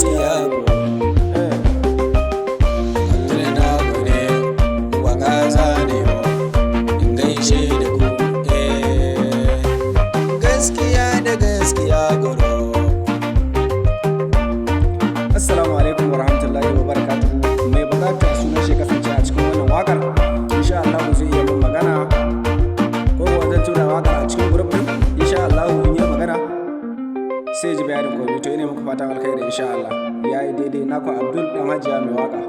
gaskiya ko. Abdul na gode, waka zane in gaishe da ku. Gaskiya da gaskiya goro. Assalamu alaikum wa rahmatullahi wa barakatuhu. Mai bukatar sunan shi kasance a cikin wannan wakar, insha Allah zai iya min magana, ko kuwa zan tura wakar a cikin group din. Insha Allah in yi magana sai ji bayanin komai. To, ina muku fatan alkhairi, insha Allah yayi daidai. Naku Abdul Dan Hajiya Mai Waka.